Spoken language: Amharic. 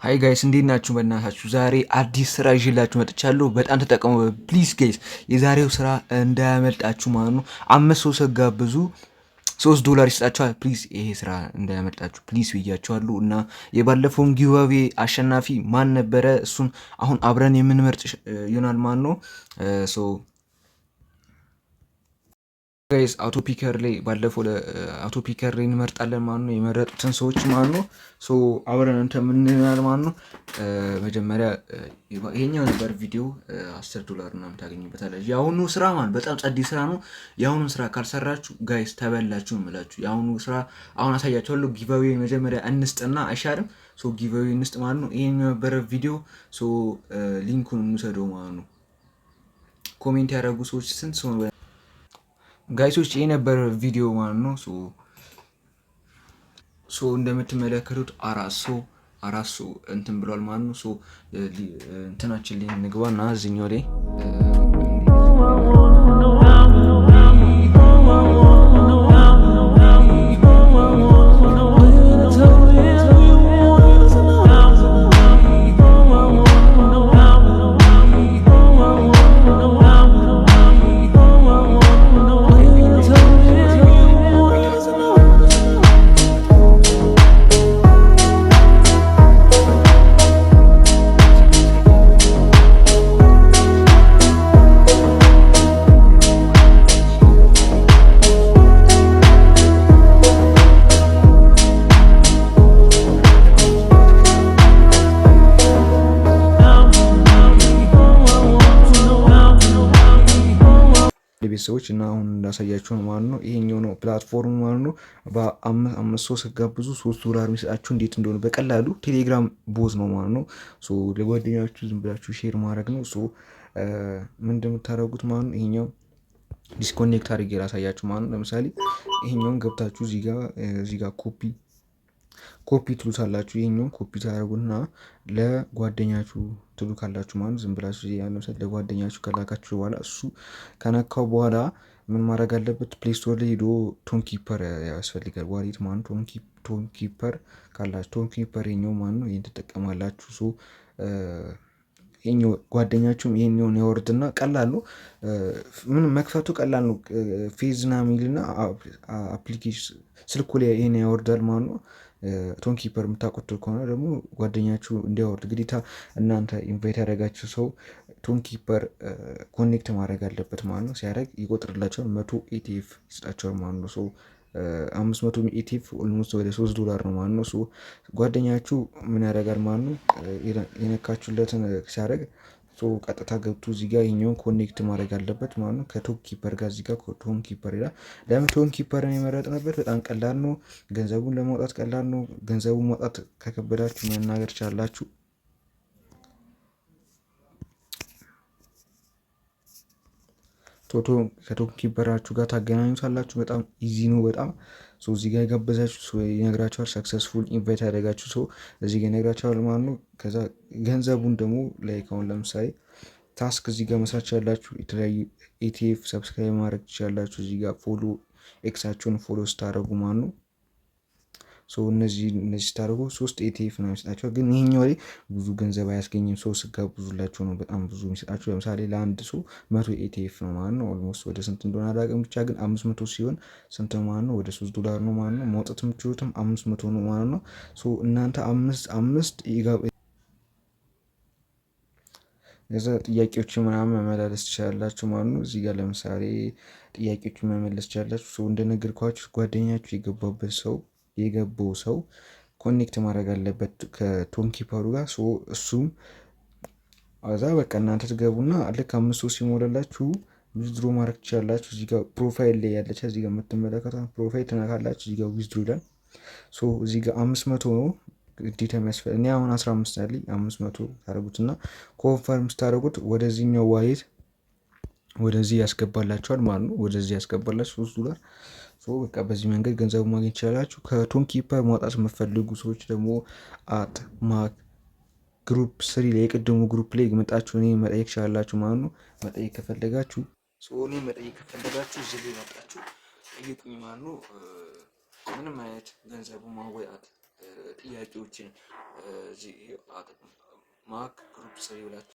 Hi guys፣ እንዴት ናችሁ? በእናታችሁ ዛሬ አዲስ ስራ ይዤላችሁ መጥቻለሁ። በጣም ተጠቀሙ please guys። የዛሬው ስራ እንዳያመልጣችሁ ማለት ነው። አምስት ሰው ስትጋብዙ 3 ዶላር ይሰጣችኋል። Please ይሄ ስራ እንዳያመልጣችሁ please ብያችኋለሁ። እና የባለፈውን giveaway አሸናፊ ማን ነበረ? እሱን አሁን አብረን የምንመርጥ ይሆናል ማለት ነው። So guys፣ auto picker ላይ ባለፈው auto picker ላይ እንመርጣለን ማለት ነው። የመረጡትን ሰዎች ማለት ነው። So አብረን እንትን የምንላል ማለት ነው። መጀመሪያ ይሄኛው ነበር ቪዲዮ፣ 10 ዶላር ምናምን ታገኙበታላችሁ። የአሁኑ ስራ ማለት በጣም ጸዲ ስራ ነው። የአሁኑን ስራ ካልሰራችሁ guys ተበላችሁ እምላችሁ። የአሁኑ ስራ አሁን አሳያችኋለሁ። Giveaway መጀመሪያ እንስጥና አይሻልም? So giveaway እንስጥ ማለት ነው። ይሄኛው ነበረ ቪዲዮ። So link ኡን እንውሰደው ማለት ነው። Comment ያደረጉ ሰዎች ስንት ሰው ነው guys ኦች? ይሄ ነበር ቪዲዮ ማለት ነው። So እንደምትመለከቱት አራት ሰው እንትን ብሏል ማለት ነው። So እንትናችን ላይ እንግባ እና እዚህኛው ላይ ቤተሰቦች እና አሁን እንዳሳያችሁ ነው ማለት ነው። ይሄኛው ነው platform ማለት ነው። በአምስት ሰው ስትጋብዙ 3 ዶላር የሚሰጣችሁ እንዴት እንደሆነ በቀላሉ ቴሌግራም bot ነው ማለት ነው። ለጓደኛችሁ ዝም ብላችሁ share ማድረግ ነው። ምን እንደምታደርጉት ማለት ነው። ይሄኛው disconnect አድርጌ ላሳያችሁ ማለት ነው። ለምሳሌ ይሄኛውን ገብታችሁ እዚህ ጋ copy copy ትሉታላችሁ። ይሄኛውን ኮፒ ታደርጉና ለጓደኛችሁ ትልካላችሁ ማለት ዝም ብላችሁ ለምሳሌ ለጓደኛችሁ ከላካችሁ በኋላ እሱ ከነካው በኋላ ምን ማድረግ አለበት? Play Store ላይ ሄዶ Tonkeeper ያስፈልጋል። Wallet ማለት Tonkeeper ካላችሁ Tonkeeper ይሄኛው ማለት ነው። ይሄን ትጠቀማላችሁ። So ይሄኛው ጓደኛችሁም ይሄኛውን ያወርድና ቀላል ነው። ምንም መክፈቱ ቀላል ነው። ፌዝ ና የሚልና application ስልኩ ላይ ይሄን ያወርዳል ማለት ነው። Tonkeeper የምታውቁት ከሆነ ደግሞ ጓደኛችሁ እንዲያወርድ ግዴታ እናንተ invite ያደረጋችሁ ሰው Tonkeeper connect ማድረግ አለበት ማለት ነው። ሲያደርግ ይቆጥርላቸዋል፣ 100 ETF ይሰጣቸዋል ማለት ነው። So 500 ETF almost ወደ 3 ዶላር ነው ማለት ነው። So ጓደኛችሁ ምን ያደርጋል ማለት ነው? የነካችሁለትን ሲያደርግ ቀጥታ ገብቶ እዚህ ጋር ይሄኛውን connect ማድረግ አለበት ማለት ነው። ከ Tonkeeper ጋር እዚህ ጋር Tonkeeper ይላል። ለምን Tonkeeper ን የመረጥንበት በጣም ቀላል ነው። ገንዘቡን ለማውጣት ቀላል ነው። ገንዘቡን ማውጣት ከከበዳችሁ መናገር ቻላችሁ። ከ Tonkeeper ኣችሁ ጋር ታገናኙታላችሁ። በጣም easy ነው። በጣም እዚህ ጋር የጋበዛችሁ ሰው ይነግራችኋል። Successful invite ያደረጋችሁ ሰው እዚህ ጋር ይነግራችኋል ማለት ነው። ከዛ ገንዘቡን ደግሞ like አሁን ለምሳሌ task እዚህ ጋር መስራት ትችላላችሁ። የተለያዩ ETF subscribe ማድረግ ትችላላችሁ። እዚህ ጋር follow X ኣችሁን follow ስታደረጉ ማለት ነው። እነዚህ ስታደርጉ ሶስት ETF ነው የሚሰጣቸው። ግን ይሄኛው ላይ ብዙ ገንዘብ አያስገኝም። ሰው ስትጋብዙላቸው ነው በጣም ብዙ የሚሰጣቸው። ለምሳሌ ለአንድ ሰው 100 ETF ነው ማለት ነው። Almost ወደ ስንት እንደሆነ አላውቅም፣ ብቻ ግን 500 ሲሆን ስንት ማለት ነው? ወደ 3 ዶላር ነው ማለት ነው። ማውጣት የምትችሉትም 500 ነው ማለት ነው። እናንተ አምስት አምስት ከዛ ጥያቄዎች ምናምን መመላለስ ትችላላችሁ ማለት ነው። እዚህ ጋር ለምሳሌ ጥያቄዎችን መመለስ ትችላላችሁ። እንደነገርኳችሁ ጓደኛችሁ የገባበት ሰው የገባው ሰው connect ማድረግ አለበት ከ Tonkeeper ኡ ጋር። እሱም እዛ በቃ እናንተ ትገቡና ልክ አምስት ሰው ሲሞላላችሁ withdraw ማድረግ ትችላላችሁ። እዚህ ጋር profile ላይ ያለች እዚህ ጋር የምትመለከቷት profile ትነካላችሁ። እዚህ ጋር withdraw ይላል። So እዚህ ጋር 500 ነው ግዴታ የሚያስፈልግ። እኔ አሁን 15 ያለኝ 500 ታደርጉትና confirm ስታደርጉት ወደዚህኛው wallet ወደዚህ ያስገባላችኋል ማለት ነው። ወደዚህ ያስገባላችሁ 3 ዶላር። በቃ በዚህ መንገድ ገንዘቡ ማግኘት ይችላላችሁ። ከ Tonkeeper ማውጣት የምትፈልጉ ሰዎች ደግሞ at ማክ group three ላይ የቅድሙ group ላይ መጣችሁ እኔ መጠየቅ ይችላላችሁ ማለት ነው። መጠየቅ ከፈለጋችሁ እኔ መጠየቅ ከፈለጋችሁ እዚህ ላይ መጣችሁ ጠይቁኝ ማለት ነው። ምንም አይነት ገንዘቡ ማወጣት ጥያቄዎችን make group 3 ብላችሁ